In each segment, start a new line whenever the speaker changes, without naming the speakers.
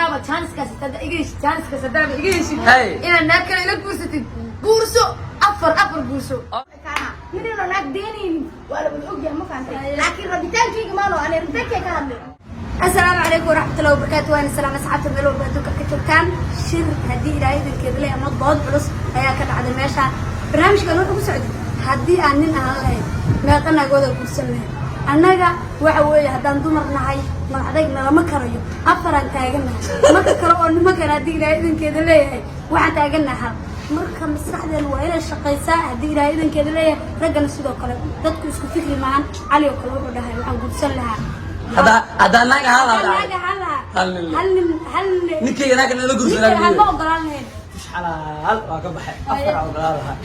Anaaba chance-kaas hadda iga heshid, chance-kaas haddaaba iga heshid
Hey.
inaad naag kale ila guursatid, guurso, afar afar guurso.
Ninina naag deenaynin waa la wada ogyahay, ma fahantay? Laakiin rabitaankayga maano, ani rabitaankayga ka hadlay.
Asalaamu calaykum waraxmatullahi wabarakaatu. Waana salaam asxaabta meel walba adduunka ka joogtaan. Shir haddii Ilaahay idinkeeda leh ama dood culus ayaa ka dhacday meesha. Barnaamijkan wuxuu ku socday: haddii aan nin ahaan lahayn, meeqa naagooda guursan lahayn? Annaga waxa weeye, haddaan dumar nahay, madaxdayg nalama karayo, afaraan taagannahay. Marka kale oo nimankan, haddii Ilaahay idinkeeda leeyahay, waxaan taagannahay hal. Marka maskaxdeena waa inay shaqaysaa, haddii Ilaahay idinkeeda leeyahay. Raggana sidoo kale, dadku isku fikri maahan. Cali oo kale wuxuu dhahay: waxaan guursan lahaa
Haddaa naag ahaan lahaa.
Naag ahaan lahaa.
Hal nin.
Hal nin, hal nin.
Ninkayga naag nala guursanaa.
Ninkayga ma ogolaan lahayn.
Xalaal waa ka baxay, afar aa ogolaan lahaa.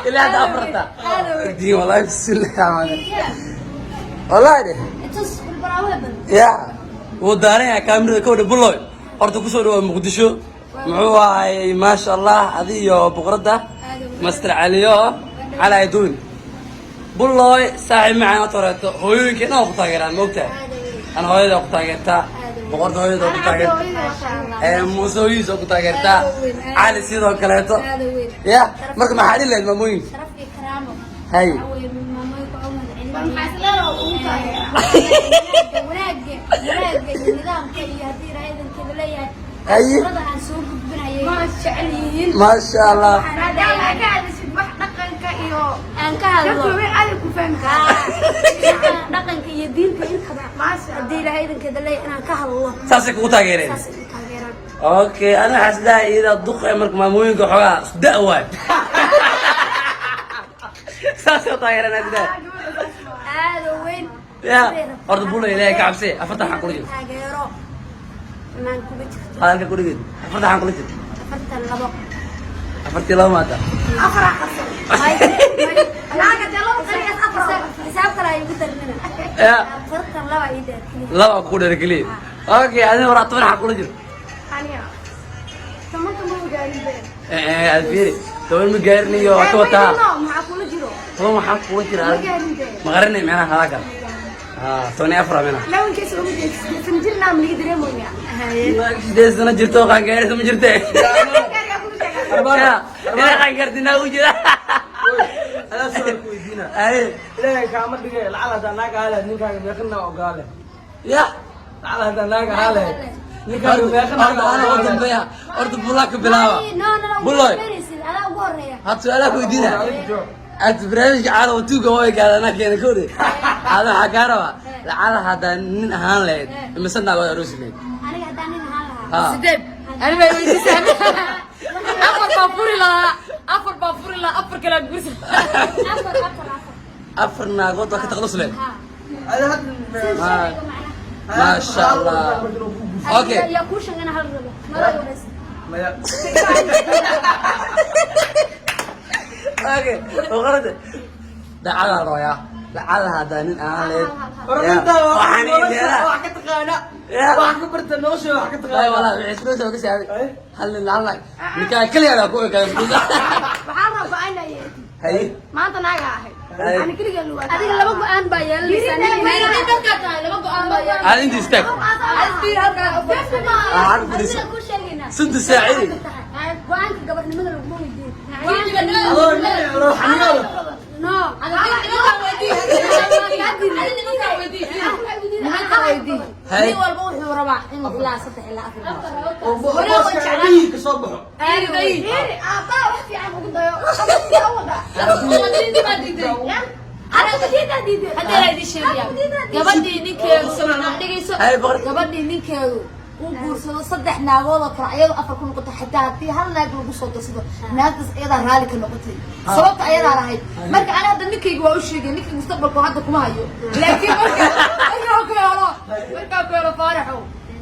Ilaa hadda afarta.
Aad weyn.
Diin wallahi, bismillah, wallahi de.
Tus balbalaawe badan.
Ya wuu daaran yahay kaamirada ka wadha. Buloy, horta kusoo dhawaa Muqdisho. Muxuu ahay, maasha Allah, adi iyo boqoradda Master Caliyo Cali Ayduun. Buloy, saaxiib macaan, horta horeeto hooyooyinka dhan waa ku taageeraan, ma ogtahay? Ana hooyada waa ku taageertaa, boqorta hooyada waa ku taageertaa, Muuse hooyadiis waa ku taageertaa, Cali sidoo kaleeto.
Aad weyn.
Ya marka maxaa dhihi lahayd maamooyinka?
Sharaf iyo karaamo.
Hay.
Waxa weeye, maamooyinka oo
War
mahadcelinaya.
maxaa isleedahay oo ugu taageera?
Wanaagga, wanaagga iyo nidaamka iyo haddii Ilaahay idinkeeda leeyahay
Haye.
tirada aan soo gudbinayay jecel yihiin.
Maasha Allah.
Maadaama aad ka hadashid wax dhaqanka iyo
aan ka hadlo,
dadku way aad ku fahmi karaan.
Dhaqanka iyo diinta intaba,
Maasha Allah.
haddii Ilaahay idinkeeda leeyahay, inaan ka hadlo.
Saasay kugu taageereen.
Saasay u taageeraan.
Okay, ana waxaa isdahay iyada duq ee, marka maamooyinka xoogaa isku da' waay, saasay u taageereen aan isdahay.
Aad oo weyn.
Ya horta Bulo, Ilaahay ka cabsee, afartan xaan kula jirto.
Taageero xumaan kuma jirto.
Hadalka ku dhigid, afartan xaan kula jirto.
42.
42 maanta.
Afar qarsan. Naaga dee laba qariyaas afar.
Xisaab kale ay igu darnina.
Ya.
42 ii dheer keliya.
Laba ku dheer keliya. Okay, adina waraa, 10 xaan kula jirto.
Aniga 10-ka ma ogaanin been.
Eh, aad fiiri, 10 ma gaarinayo, waa ka wataa.
Maxaa kula jiro?
10 waxaa kula jira.
Ma gaarin dee.
Ma qarinay micnaha hadaa kale 14 micnaha.
Lawankiisa uma jeed, 8 jirna ma laga dareemoyaa.
8 sano jirto oo qaangaarisa ma jirte.
Gaarigaa kula sheegaa.
Ya ina qaangaartinaa u jira.
Adaa su'aal ku weydiina.
Ay.
Ilaahay kaama dhigay, lacag hadaa naag ahaa lahayd, ninkaaga meeqina ogolaan lahayd?
Ya.
Lacag hadaa naag ahaa lahayd, ninkaaga meeqina
Horta ana ugu dambeeya, horta Bulaa ka bilaaba.
No, no, no.
Buloy.
Adaa ugu horeeya.
Had su-aalaha ku weydiina.
Adiga joog.
Ad barnaamijka caada tuuga way gaadana keena kowde. Ada waxaa kaa rabaa, lacala haddaa nin ahaan lahayd, imise naag waad aroosi lahayd?
Aniga haddaan nin ahaan lahaa?
Ha.
8. Ani bay weydiisaan, afar baa furi lahaa, afar baa furi lahaa, afar kalaa guursan.
Afar, afar, afar.
Afar naagood waa ka takhalus lahayd.
Ha.
Ada hadda
Sharciga macnaha.
Maasha Allah, okay.
Yaa kuu sheegana hal rabo mala wareysa.
Maya.
Okay, boqorada dacadaa rooya, lacala haddaa nin ahaan lahayd.
Warminta
Waxaan
nolosha wax ka taqaana.
Ya.
Wax ka barta nolosha, wax ka
Ay
taqaana.
walaa, wixii isku soo ka saaday hal nin, hal naag, ninkaa kaliya baa ku ekaaday.
Waxaan rabaa go'aan inaa yeelatid.
Haye.
Maanta naaga ahay.
Haye.
Ani keligaa lugaa.
Adiga laba go'aan baa yeelanaysaa.
Nin dadkaa tahay, laba go'aan baa yeelan.
Aad inta istaag. Aan fadhiiso.
Adiga kuu sheegaynaa.
Sunta saacidi.
Go'aanka gabarnimada laguma weydiin.
Adoo nin adoo xaniyooda.
No.
Nimankaa weydii, nimankaa weydii.
Hay.
Nin walba wuxuu rabaa inuu ilaa saddex ilaa afar.
Oo booska aabihii ka soo baxo.
Fiiri, aabbaa wax fiican ugu dayo. Ama wada.
Hadda idin sheegaya, gabadhii ninkeedu dhegeyso.
Hay, boqor.
Gabadhii ninkeedu uu guursado saddex naagood oo kale, ayadoo afar ku noqoto, xataa haddii hal naag lagu soo darsado, naagtaas ayadaa raali ka noqotay, sababta ayadaa lahayd. Marka ani hadda ninkayga waa u sheegay, ninkay mustaqbalku hadda kuma hayo, laakiin markaa ku helo, markaa ku helo, Faaraxow,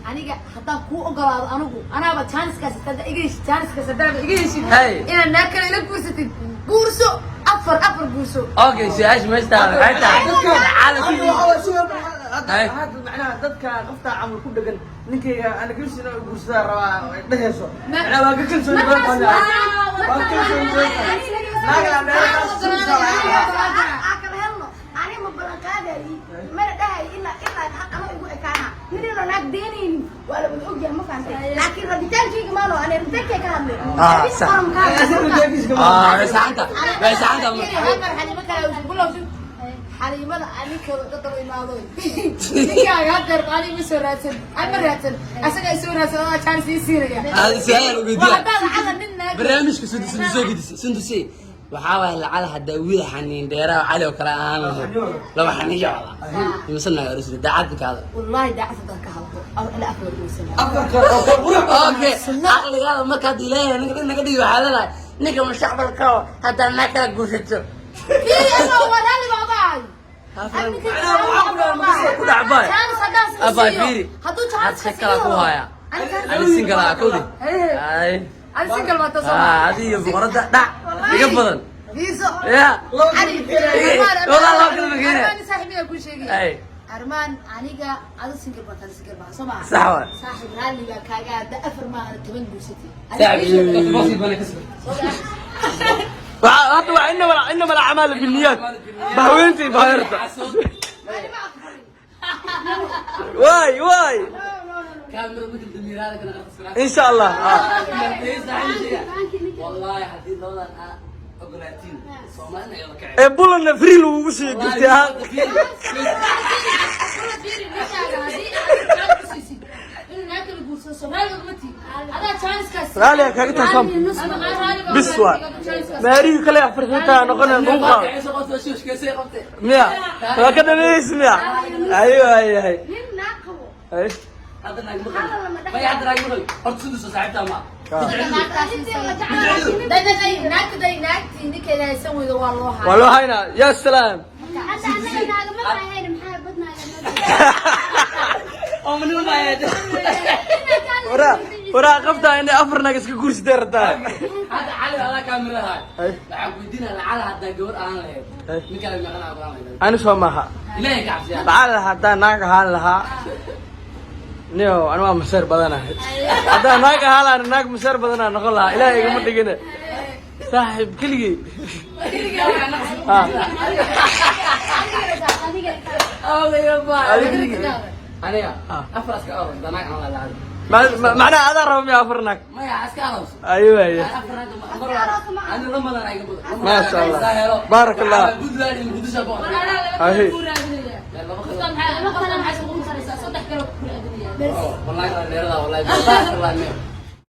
aniga haddaan kuu ogolaado, anigu anaaba chance-kaas hadda iga heshid, chance-kaas haddaaba iga heshid
Hay.
inaad naag kale ila guursatid, guurso, afar afar guurso.
Okay, su-aasha meesha taala waxay tahay lacala Hay.
Hadda macnaha dadka qofta camal ku dhagan, ninkayga ana kalsooni inuu guursadaa rabaa ay dhehayso, macnaha waa ka kalsooni badan tahay, waa ka kalsooni badan tahay naaga meelahaas suusaa.
Aa kala helno. Ani ma ballan qaadayi, mana dhahay ilaa ilaa ano igu ekaana ninina. inuu naag deynaynin waa la wada ogyahay, ma fahantay? Laakiin rabitaankayga maano, ani rabitaankayga ka hadlay.
Ah,
Habeen
sax.
qoran ka hadlay.
Ah, way saxanta, way saxanta.
Hal mar Xaliimo kale bulow. Xaliimada aninkeeda ka daba imaado, ninkaaga hadeer ani ma soo raadsan, an ma raadsan, asaga ay soo raadsan, adaa chance ii siinaya.
Aad su'aal u
Waa
weydiiya.
haddaad lacala nin naag
Barnaamijka Sundus soo gedis. Sundusi, waxaa waaye lacala haddaa wiil xaniin dheeraa Cali oo kale ahaan lahayd, laba xaniin wada imase naag arusida daacadka kaada?
Wallahi daacad haddaan ka hadlo, ila afar guursanaa.
Afarka oo ka qurux badan.
Okay, caqligaada markaad ilaahay ninka naga dhigi, waxaa leedahay ninka mustaqbalka haddaa naag kala guursato.
Fiiri, ama waa raalli baa uga ahay.
Macnaha waxaa ku dhaca makasoo
Ku dhac baay.
Chance haddaan sii
Abaa
siiyo.
fiiri.
Hadduu
Had
chance
si kala ku haya. Ani single ah kowdi ay.
Ani single baa tasoo.
Ah, adi iyo boqoradda dhac iga badan.
Viso.
Ya.
Cali.
Walaa loo kala mageynaya.
Armaan saaxiibaya ku sheegaya.
Ay.
Armaan, aniga adu single baa tahay, single baa soo ma?
Sax waay.
Saaxiib, raalli baa kaaga hadda afar maaha 10 guursatay.
Saaxiib.
Hadda waa inama alacmaalu binniyaat, bahweyntii baheerta waay waay. Insha Allah.
Wallahi haddii labadan aa ogolaatiin, Soomaalina ayada kacay.
Ee bulanna free lagugu siiyo gifti ahaan.
Kula fiiri, ninkaaga haddii aad chance ku siisid inuu naag kala guursado, Soomaaliga uma tiid adaa chance-kaas.
Raaliga kaaga tahay.
Ama aan raalli baa
bis
uga
waay.
chance-kaas.
Maarihii kale afarsantaa noqonaya lagu qaado miya? Waa ka dhameeyeysi miya? Ayo ay ay.
Nin naag qabo.
Ay.
Hadda naag maqal maya, hadda naag maqal. Horta Sunduso saaxiibtaa ma?
Day day day, naagta day, naagtii ninkeeda haysan weydo waa loo
Waa
haaya.
loo haynaa, ya salaam.
Hadda annaga naagama ahayn, maxaa badnaaga?
Oo manima maayaa.
Waraa waraa, qabtaa inay afar naag iska guursatay rabtaa.
Hadda Cali adaa kaamiraha.
Ay.
Waxaan ku weydiinaa, lacala haddaa gabar ahaan lahayd, nin kale meeqana ogolaan lahayd?
Ani soo maaha.
Ilaahay ka cabsiya.
Lacala haddaan naag ahaan lahaa, niyo ani waa maseer badanahay. Haddaan naag ahaan lahaa, naag maseer badanaa noqon lahaa. Ilaahay igama dhigine, saaxiib keligii. Ah. Adiga keligii.
Aniga afar iska aroos haddaa naag ahaan lahaa lacala.
Macnaha adaa raba miya afar naag?
Maya, iska aroos.
Ayo ayo.
Afar naag mar ani Ramadan ay iga badan.
Maasha Allah. Baarak Allah.
Puntland iyo Muqdisho boqor.
Ahi.
Saddex kale ku raadinaya.
Wallahi dheerada, wallahi baarak Allah.